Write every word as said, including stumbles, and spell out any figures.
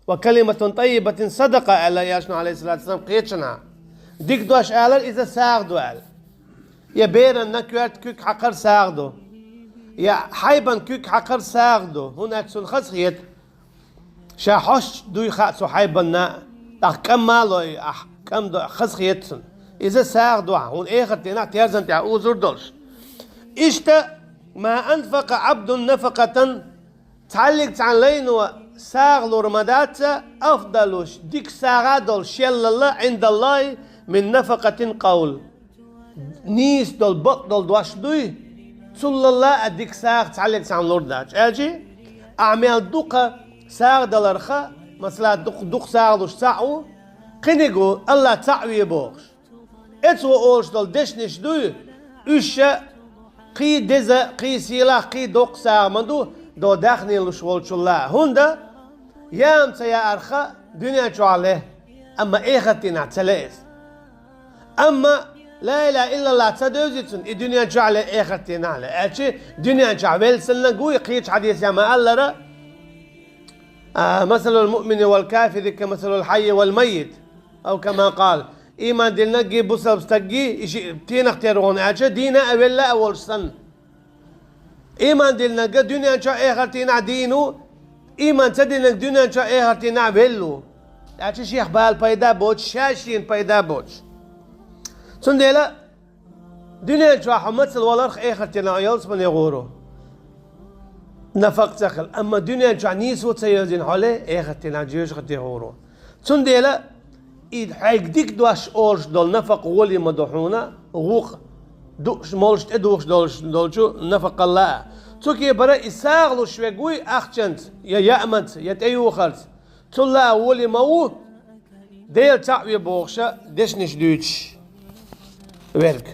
«Ва калиматун таййибатун садакъа», аьлла Элчано, Ӏалайхи ссалату вассалам, кхеташехь. Дика дош алар, иза сагӀа ду аьлла. Я беранна коьрта куьг хьакхар сагӀа ду. Я хьайбан куьг хьакхар сагӀа ду. ХӀунда аьлча цунна хазахета. Ша хьош дуй хаьа цу хьайбанна, тӀаккха кӀам ма лой, ахь кӀам до, хазахета цунна. Иза сагӀа ду хьан, хӀунда эхарт дийнахь терзан тӀехь узур долуш. Иштта, «Ма анфакъа Ӏабдун нафакъатан», цхьаллиг цхьана лайно сагӀа лур ма дац, «афдалу», дика сагӀа долуш шеллалла, «Ӏиндаллахи мин нафакъатин къавл». Нийса долу, бакъ долу дош дуй, цуллалла а дика сагӀа цхьаллиг цхьана лур дац. Аьлчи, ахь мел дукха сагӀа даларх, масала, дукха, дукха сагӀа луш цхьаъ ву, кхиниг ву, АллахӀ цхьаъ ве бохуш. Эцо олуш долу дешнаш дуй, уьш ша кхий деза, кхий сийлахь, кхий доккха сагӀа ма ду, до даьхни луш волчулла. ХӀунда? Яам ца яарх дуьнен чохь ле, амма эхарт дийнахь ца ле иза. Амма «Ла илаха иллаллахӀ» ца девзи цунна, и дуьнен чохь ле, эхарт дийнахь ле. Аьлчи дуьнен чохь велла санна гуй, кхечу хьадисехь ма-аллара: «А, масалул муъмини вал кафири ка масалул хьаййи вал маййит». Ав кама къал. Ийман динарггий, бусалба стаггий, и шиъ тенах тера вон аьлча, дийна а, велла а волуш санна. Ийман динарг дуьнен чохь, эхарт дийнахь дийна ву, ийман ца динарг дуьнен чохь, эхарт дийнахь велла ву. Аьлча шех бала пайда боцуш, ша шена пайда боцуш. Цундела дуьнен чохь хьо мацалла валарх, эхарт дийнахь ялсамане гӀур ву. Нафакъ ца хилла. Амма дуьнен чохь нийсо ца йовзина хьо ле, эхарт дийнахь жоьжахате гӀур ву. Цундела и хьайга дика дош олуш долу нафакъ гӀоле ма ду хьуна, гӀукъ дууш, молуш, тӀедухуш долуш долчу нафакъалла а. Цу кепара и сагӀа луш верг вуй ахчанца, я яаманца, я тӀеюхарца. Цулла а гӀоле ма ву, Дела цхьаъ ве бохуша дешнаш дуьйцуш верг.